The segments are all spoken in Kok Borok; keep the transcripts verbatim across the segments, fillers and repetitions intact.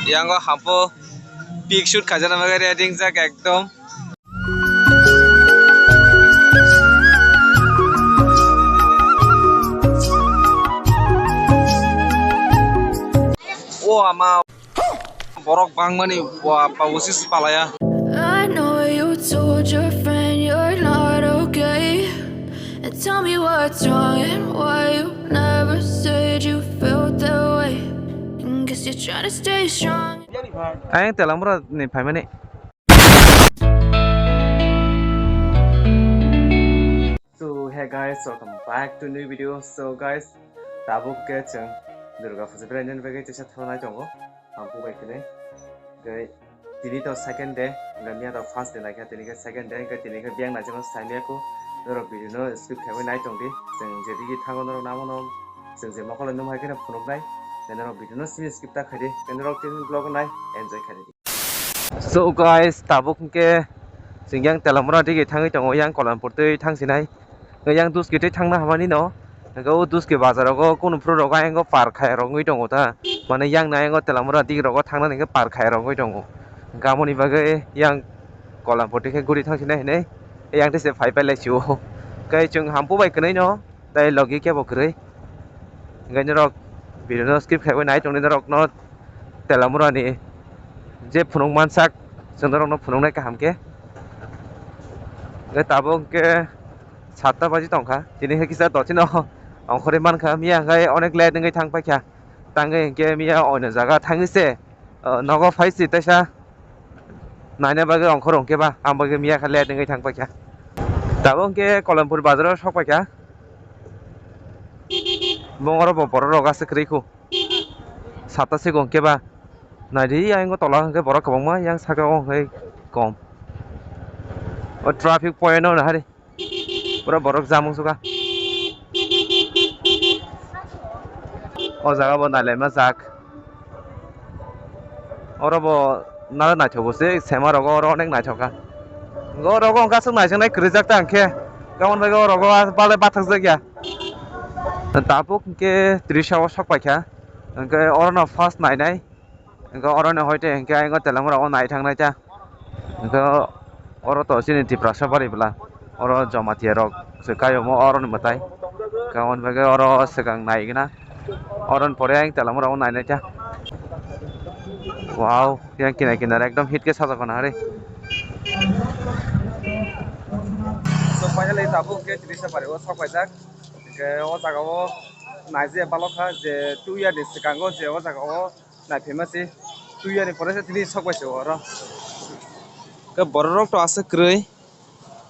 Yango hampo pic shoot khaijana bagwi ready wngjak ekdom. O ama borok bangmani bo apa usis palaya. I know you told your friend you're not okay. And tell me what's wrong and why you never said you felt that way. And guess you're trying to stay strong. Ayang telamura ni phaimani. So hey guys, welcome back to new video. So guys, tabuk ke chwng Durga Puja belai nini bagwi teisa thangnai tongo. Ang bubai kwnwi. Tini to second day, hingke miya to first day naikha, tini khe second day, hingke tini khe biyang naijak no sai miya kho. Norok video no skip khaiwi nai tong di, chwng je digi thango norok namo no, chwng je mokol no hai kheno phunuk nai, norok video no sini skip ta khai di, norok tini vlog nai enjoy khai di. So guys, tabuk hingke chwng yang Telamura digi thangwi tongo, yang Kolanpur twi thang sinai. Yang dus khe tei thangna hamani no. Hingke o dus khe bazar rogo kunu phuru rogo ayang par khai rogwi tongo ta. Mane yang na ayang Telamura dik rogo thangna hingke par khai rogwi tongo. Hingke amoni bagwi yang Kolanpur twi khe guri thang sinai hinui yang tei se phai pai lai sio. Hingke chwng hampu bai kwnwi no tei logi kebo kwrwi. Hingke norok video no skip khaiwi nai tongdi norok no Telamura ni je phunuk mansak chwng norok no phunuknai kaham khe. Hingke tabuk hingke satta baji tongkha. Tini khe kisa dochino ongkhorwi mankha. Miya hwnkhe onek late wngwi thang paikha. Tangwi hwnkhe miya oino jaga thangwi se, o, nogo phai se teisa naina bagwi ongkhor hwnkhe ba, ang bagwi miya khe late wngwi thang paikha. Tabuk hwnkhe Kolanpur bazaro sok paikha. Bongoro bo borok rok aswk kwrwi khu. Satta sigo hwnkhe ba. Naidi, ayang o tola hwnkhe borok kwbangma, yang saka o hwnkhe kom. O traffic point o hari. Pura borok jam wng suka. O jaga bo nailaima jak. Oro bo naro naithok bo se sema rogo oro onek naithok kha. Oro go hwnkhe aswk naijaknai kwrwijak ta hwnkhe. Tamoni bagwi oro go bale bathakjak ya. Tabuk hwnkhe Trisa o sok paikha. Hwnkhe oro no first nainai. Hwnkhe oro ni hoite hwnkhe ayang o Telamura o nai thang nai ta. Hwnkhe oro to chini Tiprasa bari bwla. Oro Jamatia rok se kai omo oro ni mwtai. Tamoni bagwi oro swkang nai gana. Oro ni pore ayang Telamura o nai nai ta. Wow, yang kinai kinai ekdom hit khe sajak na hari. So finally tabuk hwnkhe Trisa bari o sok paijak. Hwnkhe o jaga o naijak balok kha je two year ni swkango je o jaga o naiphaima se two year ni pore se tini sok bai se oro. Hwnkhe borok rok to aswk kwrwi.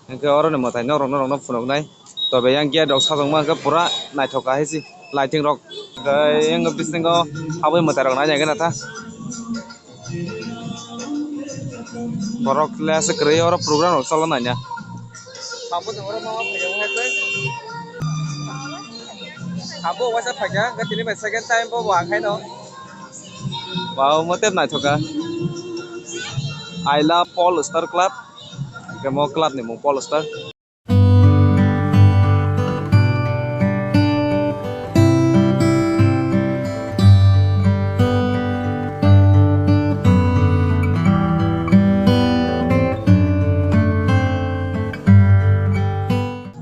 Hwnkhe oro ni mwtai norok norok no phunuknai. Tobe yang gate rok sajokma hwnkhe pura naithok kha hai se lighting rok. Hwnkhe yang bisingo aboni mwtai rok naina gana ta. Borok le aswk kwrwi oro program rok cholo naina. Abo waisa phaikha, hwnkhe tini bai second time bo bo ang khaino. Wow, mo tep naithok kha. I love Paul Star Club. Hwnkhe mo club ni mung Paul Star.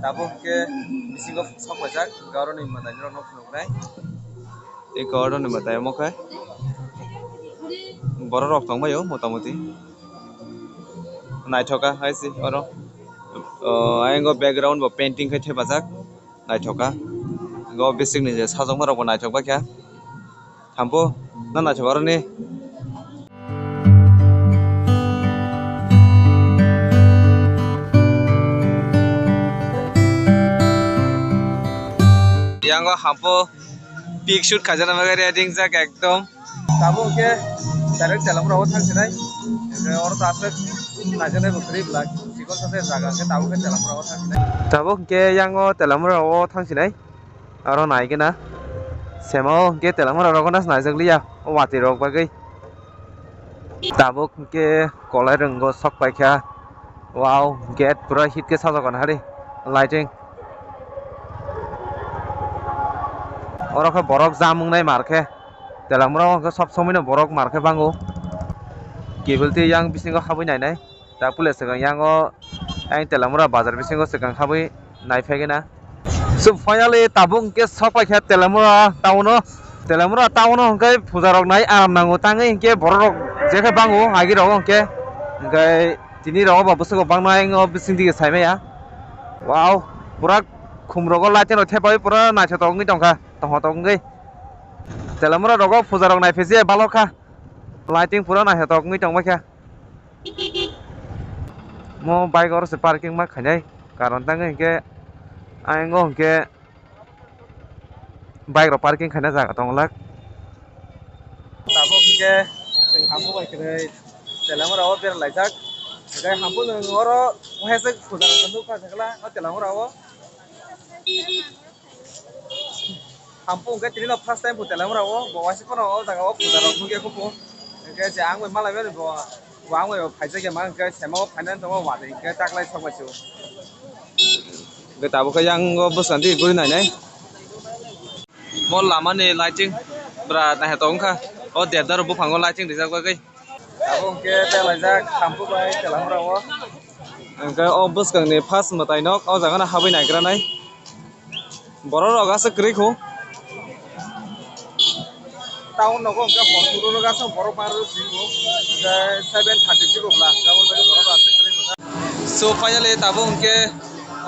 Tabuk hwnkhe bisingo sok paijak, hwnkhe oro ni mwtai norok no phunuknai. Tei oro ni mwtai omo khe borok rok tongbaio motamoti. Naithok kha hai se oro. O, ayang o background bo painting khai thepajak. Naithok kha. Hwnkhe o bising ni je sajokma rok bo naithok bai kha. Thambo, na naithok aroni. Yango hampo pic shoot khaijana bagwi ready wngjak ekdom. Tabuk hwnkhe direct Telamura o thang sinai. Hwnkhe oro to aswk naijaknai bo kwrwi bwlak. Chikon sache jaga hwnkhe tabuk hwnkhe Telamura o thang sinai. Tabuk hwnkhe yango Telamura o thang sinai. Aro nai gana. Sema o hwnkhe Telamura rogo nas naijak liya. O watwi rok bagwi. Tabuk hwnkhe kolai rwngo sok paikha. Wow, gate pura hit khe sajokgana hari. Lighting. Oro khe borok jam wngnai mar khe. Telamura o hwnkhe sob somoi no borok mar khe bango. Kebel tei yang bisingo habwi nainai. Ta puila swkang yango ayang Telamura bazar bisingo swkang habwi naiphai gana. So finally tabuk hwnkhe sok paikha Telamura town o. Telamura town o hwnkhe puja rok nai aram nango tangwi hwnkhe borok rok jekhe bango agi rok hwnkhe. Hwnkhe tini rok o ba bwswk o bangno ayang o bising dige saimaya. Wow, pura khum rogo lighting rok thepaui pura naithotok wngwi tongkha, tongthotok wngwi. Telamura rogo puja rok naiphai je balokha. Lighting pura naithotok wngwi tongbaikha. Mo bike oro se parking ma khainai, karon tangwi hwnkhe ayang o hwnkhe bike rok parking khaina jaga tongwlak. Tabuk hwnkhe chwng hambu bai kwrwi Telamura o bera laijak. Hwnkhe hambu nwng oro waisa puja rok nukha sakla o Telamura o. Hambu hwnkhe tini no first time phu Telamura o, bo waisa phano o jaga o puja rok nukya kho phu. Hwnkhe je ang bai malai mani bo, bo ang bai phaijak ya ma hwnkhe sema o phainani tongo wadi hwnkhe taklai sok bai se o. Hwnkhe tabuk khe yang o bwskango twi guri nainai. Mo lama ni lighting bwra naithotok wngkha. O debda rok buphango lighting rijak bagwi. Abo hwnkhe belaijak Thampu bai Telamura o. Hwnkhe o bwskang ni first mwtai nok o jaga no habwi naigra nai. Borok rok aswk kwrwi kho. Town nogo hwnkhe hor phuru rwgasa borok ma rwk siko. Hwnkhe seven thirty siko bwla. Hwnkhe abo bagwi borok rok aswk kwrwi kho. So finally tabuk hwnkhe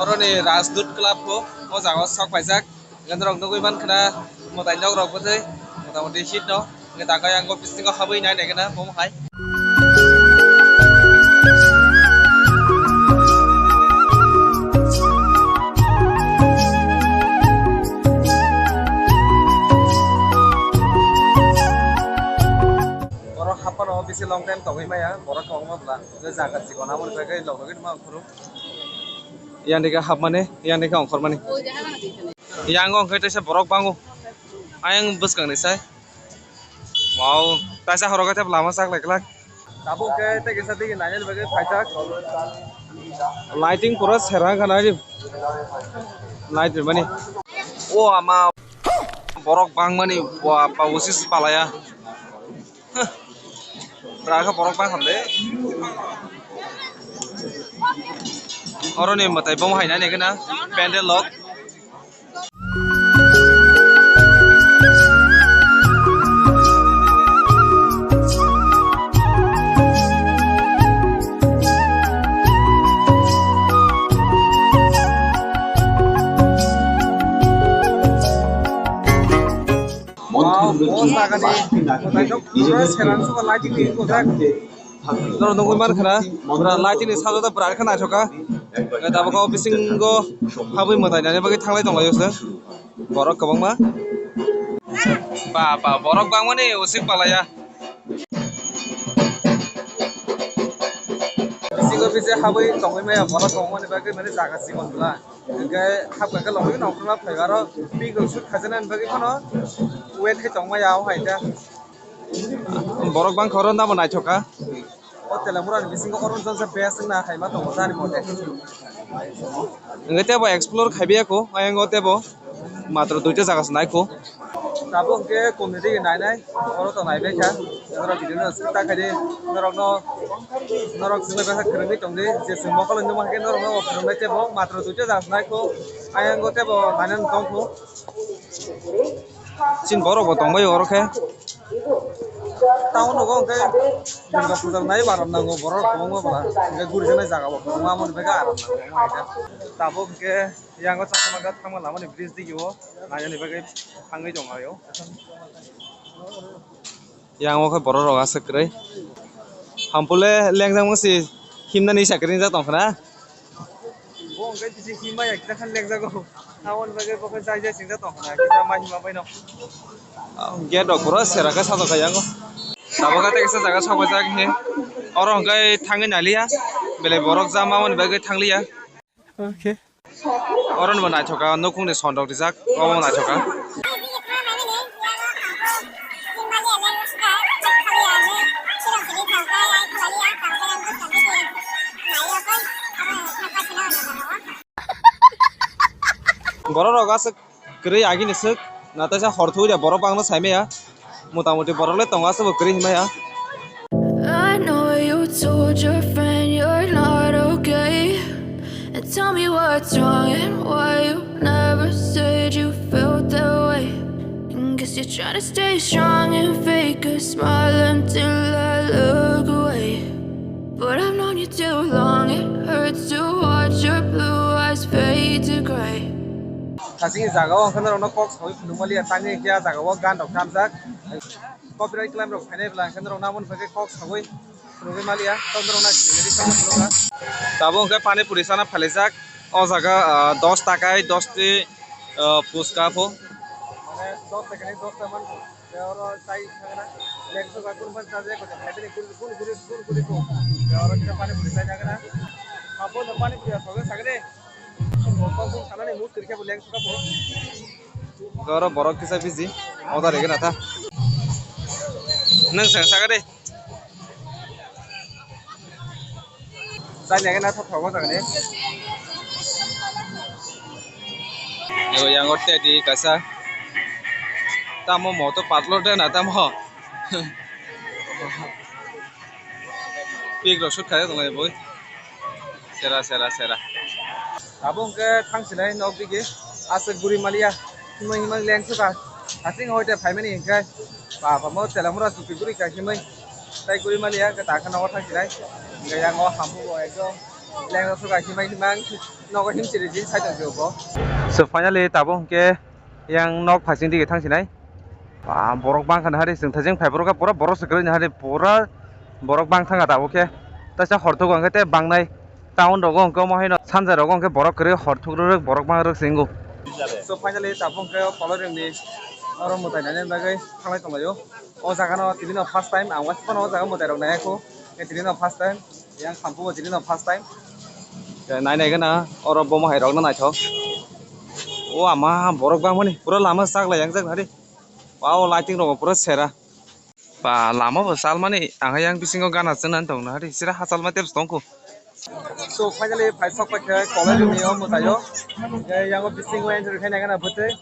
oroni Rajdoot Club o, o jaga o sok paijak. Hwnkhe norok nugwi mankha na mwtai nok rok bwtwi motamoti hit no. Hwnkhe takha yang o bisingo habwi nai nai khe na bo hai. Borok hapmano bisi long time tongwi maya, borok kwbangma bwla. Hwnkhe jaga chikon aboni bagwi logwi tongma ang phuru. Yang dikhe hapmani, yang dikhe ongkhormani. Yang o hwnkhe teisa borok bango. Ayang bwskang ni sai. Wow, taisa horo khe lama chak lai kwlak. Tabuk khe tei kisa digi nainani bagwi phaijak. Lighting pura sera wngkha nai. Light rimani. O ama borok bangmani wa pa usis palaya. Bwra khe borok bang hamle. Oroni mwtai bomo hai nai nai gana pandal lok. Norok nugwi mankha na, pura lighting ni sajwk da bwrwi khe naithok kha. Tabuk o bisingo habwi mwtai naina bagwi thanglai tonglaio se borok kwbangma. Ba, ba, borok bangmani usik palaya. Bisingo bisi habwi tongwi maya borok kwbangmani bagwi mane jaga chikon bwla. Hwnkhe hapkha khe logwi nongkhorma phai aro pik rok shoot khaijaknani bagwi phano wait khai tongmaya o hai khe. Borok bangkha oro nabo naithok kha. O Telamura ni bisingo oro jongsa best wngna hai ma tongo jani mote. Hwnkhe tebo explore khaibai kho, ayang o tebo matro duita jaga se nai kho. Tabuk hwnkhe comedy nainai, oro to naibai kha. Oro video no skip ta khaidi, norok no, norok swngbai kha kwrwngwi tongdi, je chwng mokol wngwi mankha khe norok no phwrwngbai tebo matro duita jaga se nai kho. Ayang o tebo nainani tong kho. Chini borok bo tongbai oro khe. Town nogo hwnkhe Durga puja nai aram nango borok kwbangma bwla. Hwnkhe gurijaknai jaga bo kwbangma, aboni bagwi aram nango. Tabuk hwnkhe yango chakma thangma lamani bridge digi o nainani bagwi thangwi tong aio. Yang o khe borok rok aswk kwrwi. Hampole lengjak mungsi himnani sakri wngjak tong khna. Bo hwnkhe tisi himma ya kisa khan lekjago. Aboni bagwi bo khe jai jai singsa tong khna kisa ma himma baino. Gate rok pura sera khe sajak kha yango. Tabuk khe tei kisa jaga sabaijak he. Oro hwnkhe thangwi naliya. Belai borok jama aboni bagwi thangliya. Okay. Oro ni bo naithok kha, nukhung ni son rok rijak, omo naithok kha. Borok rok aswk kwrwi agini swk, naithaisa hor thwi de borok bangno saimaya. Motamuti borok le tongo, aswk bo kwrwi hinmaya. I know you told your friend you're not okay. And tell me what's wrong and why you never said you felt that way. And guess you're trying to stay strong and fake a smile until I look away. But I've known you too long, it hurts to watch your blue eyes fade to gray. Thachini jaga o hwnkheno norokno kok sawi phunukmaliya, tangwi khe a jaga o gan rok kamjak. Copyright claim rok phainai bwla, hwnkheno norokno aboni bagwi kok sawi phunugwi maliya, tamo norokno sini request khlokha. Tabuk hwnkhe pani puri chana phailaijak o jaga, ah, dos takai dos ti, ah, puchka pho. Mane dos takai dos ta mankho. Tei oro chai thangna, lengso ba kun ban chaje ko, hai bini kun, kun guri, kun guri ko. Tei oro kisa pani puri chai thangna. Abo no pani puri asogwi sagre. Bo kok bung sanani mood kwrwi khe bo lengso ka bo. Oro borok kisa busy. Order rega na ta. Nang sang sagre. Chai nai na thok thok jagani. Ego yang o tedi kaisa. Tamo mo to patlo de na tamo. Pik rok sut khayo tonglai boi. Sera, sera, sera. Abo hwnkhe thang sinai nok digi. Aswk guri maliya. Himai himai leng suka. Hasing hoi te phaimani hwnkhe. Ba, ba, mo tela mura chupi guri ka himai. Tai guri maliya, hwnkhe ta khana o thang sinai. Hwnkhe yang o hambu bo ekdom. Leng suka himai himang. Nogo him chiri jin sai tong bo. So finally tabuk hwnkhe yang nok phasing digi thang sinai. Ba, borok bang kha na hari, chwng thajeng phai borok pura borok se kwrwi na hari, pura borok bang thang kha tabuk khe. Taisa hor thugo hwnkhe tei bangnai town rogo hwnkhe omo haino sanja rogo hwnkhe borok kwrwi hor thuk rwrwk borok bang rwk se wngo. So finally tabuk hwnkhe o koloi rwngni oro mwtai nani bagwi thanglai tonglaio. O jaga no tini no first time, ang uansukmano o jaga mwtai rok nai kho, tini no first time. Yang sampu bo tini no first time. Nai nai gana oro bomo hai rok no naithok. O ama borok bangmani pura lama sak lai yang jak nari. Wow, lighting rok pura sera. Ba lama bo salmani ang yang bisingo gana chwngna tong nari sira hachal ma tepsi tongkho. So finally phai sok paikha college ni o mwtaio. Yang bisingo entry khaina gana bwtwi.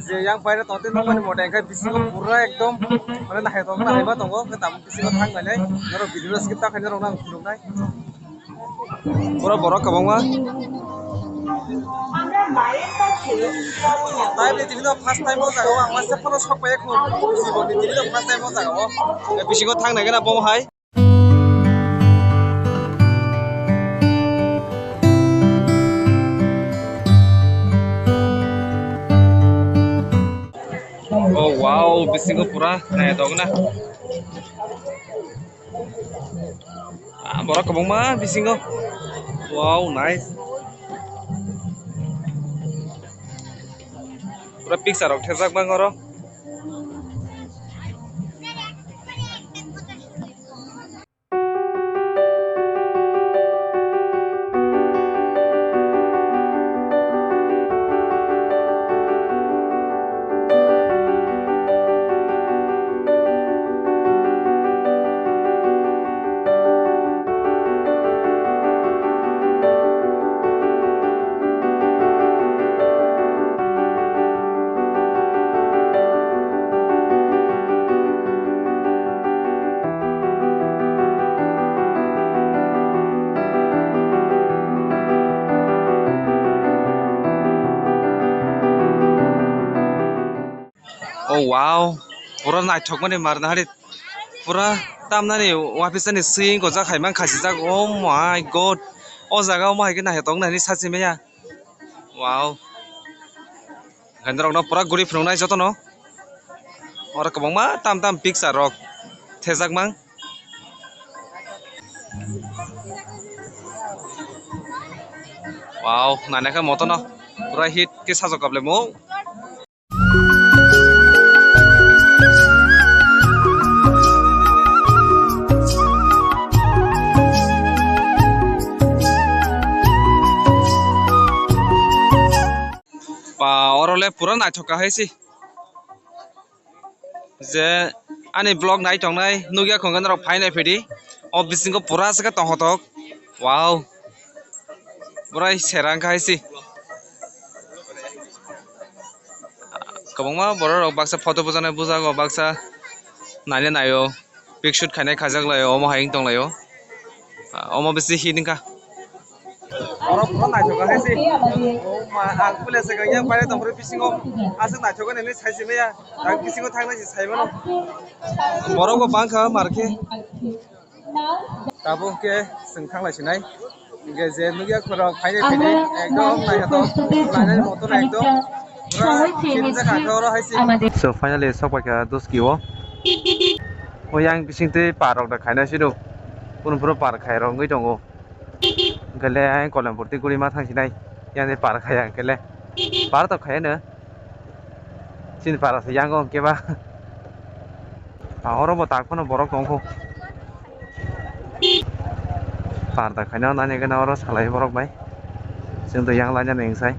Je yang paira tongte nokmani mota engkai bisingo pura ekdom mane naithok naithok ma tongo, hwnkhe tabuk bisingo thang nainai norok video skip ta khaina norok nang phunuknai. Pura borok kwbangma. Tai bini tini first time o jaga o ang masa phano sok pai khun. Jiboni tini first time o jaga o. Bisingo thang nai gana bo hai. Oh wow, bisingo pura naithok na. Ah, borok kwbangma bisingo. Wow, nice. Pura picture rok thepjak bang oro. Oh wow, pura naithokmani mar nahari, pura tamnani wapisani swing gojak hai mang khasijak. Oh my god, o jaga o ma hai khe naithok nani sachi maya. Wow. Hwnkhe norokno pura guri phunuknai jotono. Oro kwbangma tam tam picture rok thepjak mang. Wow, nainakhe motono pura hit khe sajok kaplemo. Ba, oro le pura naithok kha hai se. Je ani vlog nai tongnai nukya khongkhe norok phai nai phidi. O bisingo pura se khe tongthotok. Wow. Pura sera wngkha hai se. Kwbangma borok rok baksa photo bujaknai bujago baksa. Naina naio, pic shoot khainai khajak laio, omo hai wng tong laio. Ah, omo bisi hit wngkha. Oro pura naithok kha se. Oh ma, ang pule se kang yang pai tong phuru bisingo aswk naithok nini sai se maya. Ang bisingo thang nai se sai mano. Borok bo bang kha mar khe. Tabuk khe chwng thang lai sinai. Hingke je nugya khorok phaide phaide ekdom naithotok, nainani motor ekdom pura chinjak kha oro hai se. So finally sok paikha Duski o. O yang bising twi par rok da khaina sino. Kunu phuru par khai rok wngwi tongo. Hingke le ayang Kolemburti guri ma thang sinai. Yang ni par khai yang kele. Par to khai no. Chini para se yango hwnkhe ba. Ah, oro bo tak phano borok tongkho. Parda khaina nani gana oro salai borok bai. Chwng to yang laina ning sai.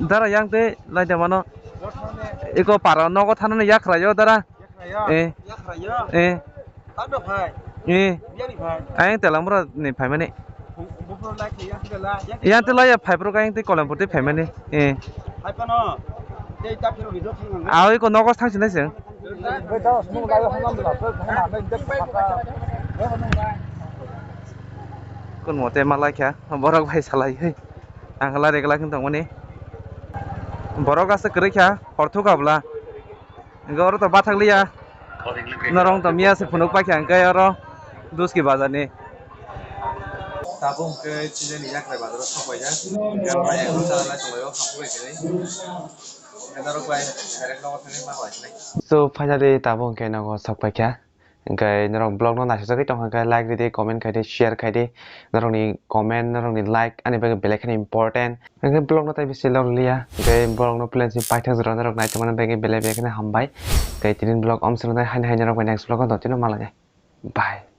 Dara yang tei laida mano. Iko para nogo thanani yakhrayo dara. Eh. Eh. Tando phai. Eh. Biyani phai. Ayang telang bura ni phaimani. Bufro lai khe yang tela. Yang tela ya phai bro ayang te kolam purti phaimani. Eh. Phai pano. Tei ta phiro ni jok thang. Awi ko nogo thang sinai seng. Kun mote malai kha borok bai salai. Ang la regla kin tongmani. Borok asa kwrwi kha horthok abla. Hingke oro to bathak liya. Norong to miya se phunuk paikha hingke oro Duski bazar ni. Tabuk hingke chini ni yakrai bazar o sok paijak. Hingke ang bai ang chala lai tonglaio, hampui bai tini. Hingke norok bai direct nogo thangwi ma bai sinai. So finally tabuk hingke nogo sok paikha. Hingke norok vlog no naisajagwi tongkha hingke like ridi, comment khaidi, share khaidi. Norokni comment, norokni like ani bagwi belai kheno important. Hingke vlog no tai bisi log liya. Hingke vlog no plan si paithak jora norok nai tongmani bagwi belai belai kheno hambai. Hingke tini vlog om swngnai haino haino norok bai next vlog o totino malai. Bye.